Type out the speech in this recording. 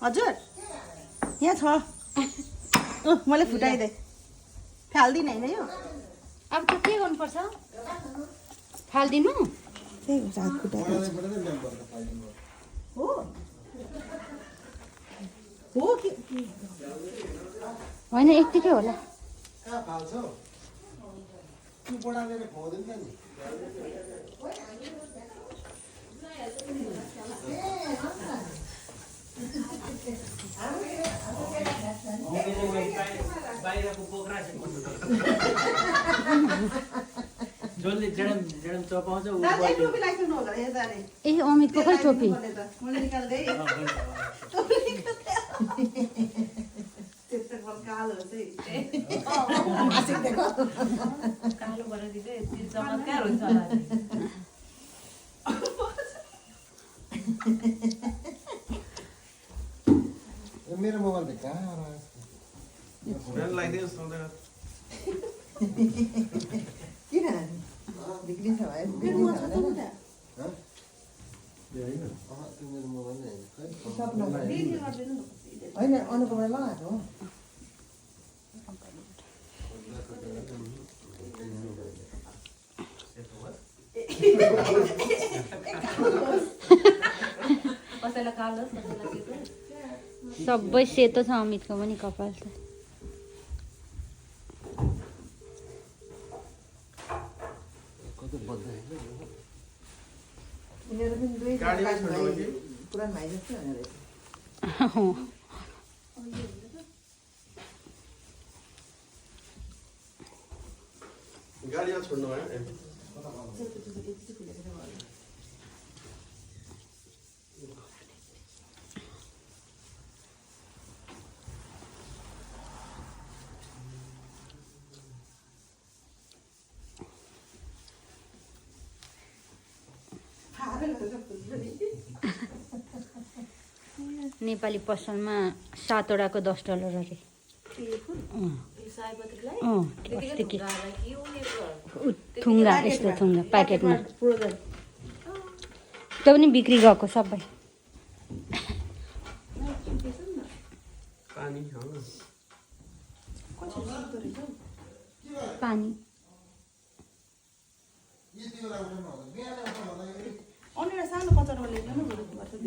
हजुर यहाँ छ मैले फुटाइदिएँ फाल्दिनँ होइन यो अब त के गर्नुपर्छ फाल्दिनु त्यही हो साग फुटाइदिन्छ हो हो कि होइन यत्तिकै होला जसले जेडम चपाउँछ ऊ ए अमितको खै टोपी कालो बनाइदिएको यति चमत्कार हुन्छ होला मेरो मोबाइल त कहाँ किन बिग्रिन्छ भयो मेरो मोबाइल होइन अनुपमलाई लगाएको हो कसैलाई कालो कसैलाई सेतो सबै सेतो छ अमितको पनि कपाल त उनीहरू पनि दुई पुरानो भाइ जस्तै हुने रहेछ गाडी छोड्नु भयो नेपाली पसलमा 7 वटाको $10 अरे थुङ्गा यस्तो थुङ्गा प्याकेटमा त्यो पनि बिक्री गएको सबै पानी सानो 50